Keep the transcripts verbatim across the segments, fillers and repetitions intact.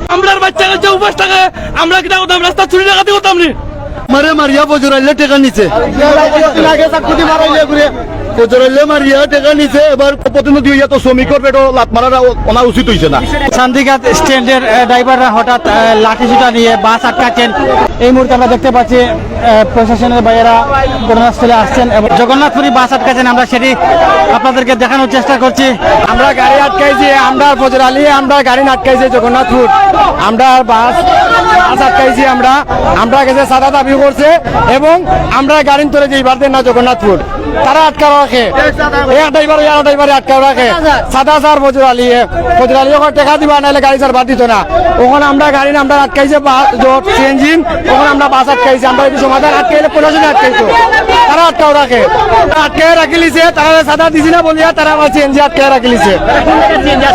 আমরার বাচ্চা কাচ্চা উপাস থাকে, আমরা কিতা করতাম? রাস্তা চুরি ডাকাতি করতাম নি? মারে মারিয়া ফজর আলীয়ে টেকা নিছে। ফজর আলীয়ে মারিয়া টেকা নিছে। এবার প্রতিনিধি হইয়া তো শ্রমিকর পেটো লাত মারাটা ও-, ওনার উচিত হইছে না। চান্দিঘাট স্ট্যান্ডের, আহ, ড্রাইভাররা হঠাৎ, আহ, লাঠিসোঁটা নিয়ে বাস আটকাচ্ছেন। এই মুহূর্তে আমরা দেখতে পাচ্ছি, আহ, প্রশাসনের ভাইয়েরা ঘটনাস্থলে আসছেন এবং জগন্নাথপুরি বাস আটকাচ্ছেন। আমরা সেটি আপনাদেরকে দেখানোর চেষ্টা করছি। আমরা গাড়ি আটকাইছি, আমরা ফজর আলী, আমরা গাড়ি আটকাইছি জগন্নাথপুর। আমরা বাস, বাস আটকাইছি আমরা। আমরা গেছে চাঁদা দাবি করছে এবং আমরা গাড়ি ধরে যে ইবার দেন না জগন্নাথপুর। তারা আটকা রাখে, এক ড্রাইভার, আর ড্রাইভারে আটকা রাখে। চাঁদা স্যার ফজর আলী, এ, ফজর আলী ওখানে টেকা দিবা, নাইলে গাড়ি স্যার বাদ দিত না। ওখানে আমরা গাড়ি না, আমরা আটকাইছে বা-, জট, সিএনজি, ওখানে আমরা বাস আটকাইছি, আমরা একটু সমাধান আটকাইলে প্রশাসনে আটকাইতো, তারা আটকাও রাখে, আটকায় রাখিলিছে, তারা চাঁদা দিছি না বলিয়া তারা আমার সিএনজি আটকায় রাখিলিছে।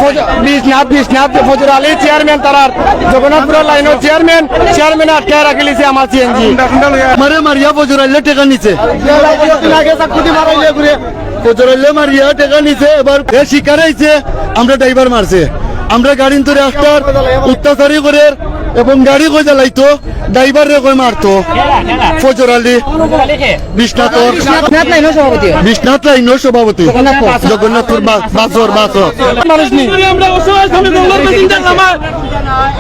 ফজ-, বিশ্বনাথ, বিশ্বনাথ, ফজর আলী চেয়ারম্যান, তারা জগন্নাথপুরের লাইনের চেয়ারম্যান, চেয়ারম্যান আটকায় রাখিলিছে আমার সিএনজি। মারে মারিয়া ফজর আলীয়ে টেকা নিছে। ফজর আলীয়ে মারিয়া টেকা নিছে, এবার এ শিকার হইছে, আমরা ড্রাইভার মারছে। আমরা গাড়ি ধরে আটকার অত্যাচারই করে এবং গাড়ি কই জ্বালাইতো, ড্রাইভাররে কই মারতো। ফজর আলী, বিশ্বনাথর, বিশ্বনাথ লাইনর সভাপতি। বিশ্বনাথ লাইনর সভাপতি। জগন্নাথপুর। জগন্নাথপুর বা-, বাসর, বাসর। মানুষ নি। আমরা অসহায় শ্রমিক দলের প্যাসেঞ্জার লামায়।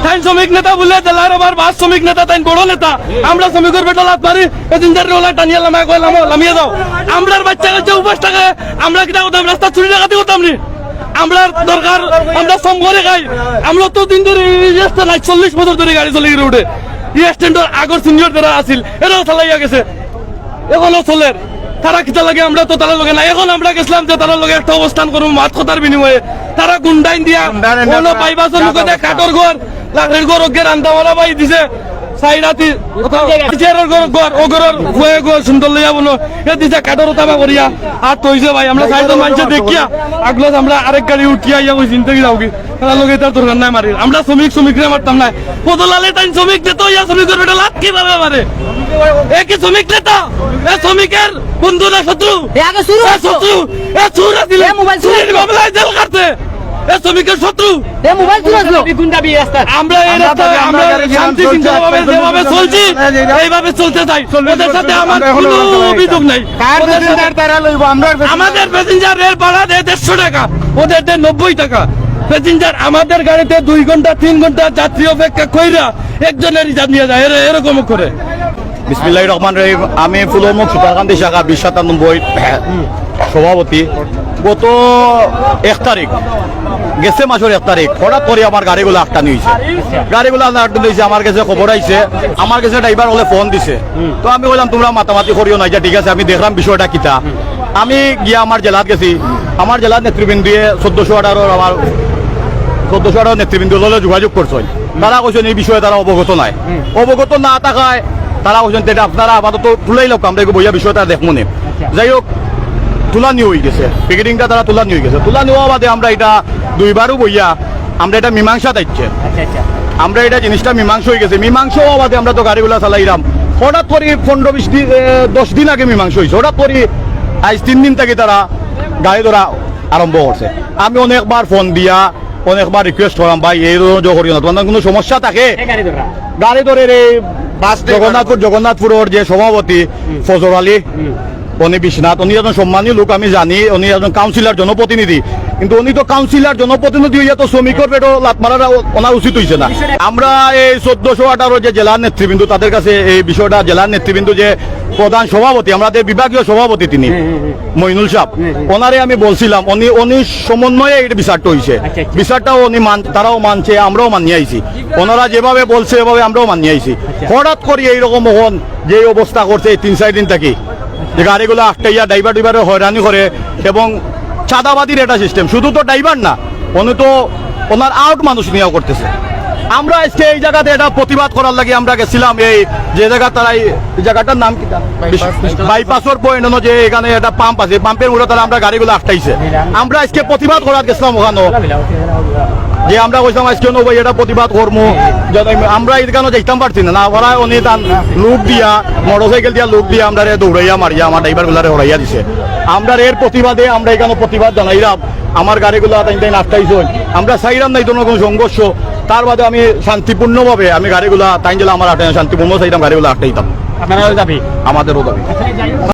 তাইন শ্রমিক নেতা বলে জেলার আবার বাস শ্রমিক নেতা, তাইন বড় নেতা। আমরা শ্রমিকর পেটো লাত মারি, প্যাসেঞ্জাররে ওলা টানিয়া লামায় কয়, "লামো, লামিয়ে যাও।" আমরার বাচ্চা কাচ্চা উপাস থাকে, আমরা কিতা করতাম? রাস্তা চুরি ডাকাতি করতাম নি? আমরার দরকার, আমরা শ্রম করে খাই। আমরা তো দিন ধরে এই রাস্তা নাই, চল্লিশ বছর ধরে গাড়ি চলে গেলে উঠে। এই স্ট্যান্ডর আগর সিনিয়র যারা আছিল, এরাও চালাইয়া গেছে, এখনো চলের। তারা কিতা লাগে? আমরা তো তারা লগে না। এখন আমরা গেছিলাম যে তারা লগে একটা অবস্থান করবো মাত কথার বিনিময়ে। তারা গুন্ডাইন দিয়া গুন্ডাইন দিয়া কোনো তারা বাইপাসর মুখে কাঠর ঘর, লাকড়ির ঘর, ওকে রান্দাওয়ালা ভাই দিছে। সাইডাতি, চেয়ারর ঘর, ঘর, ও ঘরর ফুয়ে ঘর সুন্দর লইয়া বনো। এ দিছে কাঠর তামা করিয়া। আর তো হইছে ভাই, আমরা সাইডর মানুষে দেখিয়া, আগলো আমরা আরেক গাড়ি উঠিয়া ইয়া ওই চিন্তা কি যাওগি। তারা লগে তার দরকার নাই মারির। আমরা শ্রমিক, শ্রমিকরে মারতাম না। ফজর আলী তাইন শ্রমিক দিত, ইয়া শ্রমিকর পেটো লাত কিভাবে মারে? এ কি শ্রমিক নেতা? এ শ্রমিকের বন্ধু না শত্রু? এ আগে চুর এ আছিল। শত্রু, এ চুর আছিল। এ মোবাইল চুর চুরির আছিল। মামলায় জেল কাটছে। এ শ্রমিকের শত্রু। এ মোবাইল চুর আছিল। আমরা এই আমরা রাস্তায় তো আমরা আমরা গাড়ি শান্তি শৃঙ্খলাভাবে যেভাবে চলছি, এইভাবে চলতে চাই। ওদের সাথে আমার আমরা এখনো কোনো লড়াই চালাই। অভিযোগ নাই। কার ওদের সাথে প্যাসেঞ্জার তারা লইব, আমরার প্যাসেঞ্জার। আমাদের প্যাসেঞ্জার রেল ভাড়া দেয় দেড়শো টাকা, ওদের দেয় নব্বই টাকা। প্যাসেঞ্জার আমাদের গাড়িতে দুই ঘন্টা, তিন ঘন্টা যাত্রী অপেক্ষা কইরা একজনের রিজার্ভ নিয়ে যায়, এরা এরকম করে। বিসমিল্লাহির রহমান রহিম। আমি ফুলরমুখ সুতারকান্দি শাখা বিশ সাতানব্বই সভাপতি। গত এক তারিখ, গেছে মাসর এক তারিখ, হঠাৎ করি আমার গাড়িগুলা আটকানি হইছে। গাড়িগুলা আটকানি হইছে, আমার গেছে খবর আইছে, আমার গেছে ড্রাইভার অকলে ফোন দিছে। তো আমি কইলাম, "তুমরা মাতামাতি করিও না, ইটা ঠিক আছে, আমি দেখরাম বিষয়টা কিতা।" আমি গিয়া আমার জেলাত গেছি, আমার জেলার নেতৃবৃন্দে চোদ্দশো আঠারোর আমার চোদ্দশো আঠারো নেতৃবৃন্দ লগে যোগাযোগ করছইন। তারা কইছইন এই বিষয়ে তারা অবগত নাই। অবগত না থাকায় তারা কইছইন, "তে এটা আপনারা আপাতত তুলাই লউক, আমরা একটু বইয়া বিষয়টা দেখমু নে।" যাই হোক, তুলানি হই গেছে, পিকেটিংটা তারা তুলানি হই গেছে। তুলানি হওয়া বাদে আমরা এটা দুইবারও বইয়া আমরা এটা মীমাংসা চাইছে। আচ্ছা, আচ্ছা। আমরা এটা জিনিসটা মীমাংসা হই গেছে। মীমাংসা হওয়া বাদে আমরা তো গাড়িগুলা চালাইরাম। হঠাৎ করি পনেরো বিশ দিন, এ, দশ দিন আগে মীমাংসা হইছে। হঠাৎ করি আজ তিন দিন থাকি তারা গাড়ি ধরা আরম্ভ করছে। আমি অনেকবার ফোন দিয়া, অনেকবার রিকোয়েস্ট করাম, "ভাই, এই ধরনের জো করিও না, তোমার কোনো সমস্যা থাকে?" কে গাড়ি ধরা? গাড়ি ধরে রে বাস ড্রাইভার। জগন্নাথপুর, জগন্নাথপুরর যে সভাপতি ফজর আলী, উনি বিশ্বনাথ, উনি একজন সম্মানীয় লোক, আমি জানি, উনি একজন কাউন্সিলর, জনপ্রতিনিধি, কিন্তু উনি তো কাউন্সিলর, জনপ্রতিনিধি হইয়া তো শ্রমিকর পেটো লাত মারাটা ও-, ওনার উচিত হইছে না। আমরা এই চোদ্দশো আঠারো যে জেলার নেতৃবৃন্দ, তাদের কাছে এই বিষয়টা, জেলার নেতৃবৃন্দ যে প্রধান সভাপতি, আমাদের বিভাগীয় সভাপতি তিনি, মইনুল সাহেব, ওনারে আমি বলছিলাম, উনি, উনি সমন্বয়ে এই বিচারটা হইছে। আচ্ছা, আচ্ছা। বিচারটাও উনি মান-, তারাও মানছে, আমরাও মানিয়ে আইছি। ওনারা যেভাবে বলছে, এভাবে আমরাও মানিয়ে আইছি। আচ্ছা। হঠাৎ করি এইরকম এখন যে অবস্থা করছে এই তিন চার দিন থাকি, যে গাড়িগুলো আটকাইয়া ড্রাইভার ড্রাইভারে হয়রানি করে এবং চাঁদাবাজির একটা সিস্টেম, শুধু তো ড্রাইভার না, উনি তো ওনার আউট মানুষ নিয়েও করতেছে। আমরা আজকে এই জায়গাতে এটা প্রতিবাদ করার লাগি আমরা গেছিলাম, এই যে জায়গা তারা এই জায়গাটার নাম কি? বাইপাস। বাইপাসর পয়েন্ট হলো যে এখানে একটা পাম্প আছে, পাম্পের উপরে তারা আমরা গাড়িগুলো আটকাইছে। আমরা আজকে প্রতিবাদ করার গেছিলাম ওখানে, যে আমরা কইছিলাম আজকে নৌ ভাই এটা প্রতিবাদ করবো, যাতে আমরা এখানে যাইতাম পারছি না, না পারায় উনি তার লোক দিয়া, মোটরসাইকেল দিয়া লোক দিয়া আমরা দৌড়াইয়া মারিয়া আমার ড্রাইভার গুলারে হরাইয়া দিছে। আমরা এর প্রতিবাদে আমরা এখানে প্রতিবাদ জানাইলাম। আমার গাড়িগুলা তাইন তাইন আটকাইছইন। আমরা চাইরাম না এই ধরনের কোনো সংঘর্ষ। তার বাদে আমি শান্তিপূর্ণভাবে আমি গাড়িগুলা, তাইন যেলা আমার আটে, শান্তিপূর্ণ চাইতাম গাড়িগুলা আটকাইতাম। আপনারাও দাবি? আমাদেরও দাবি।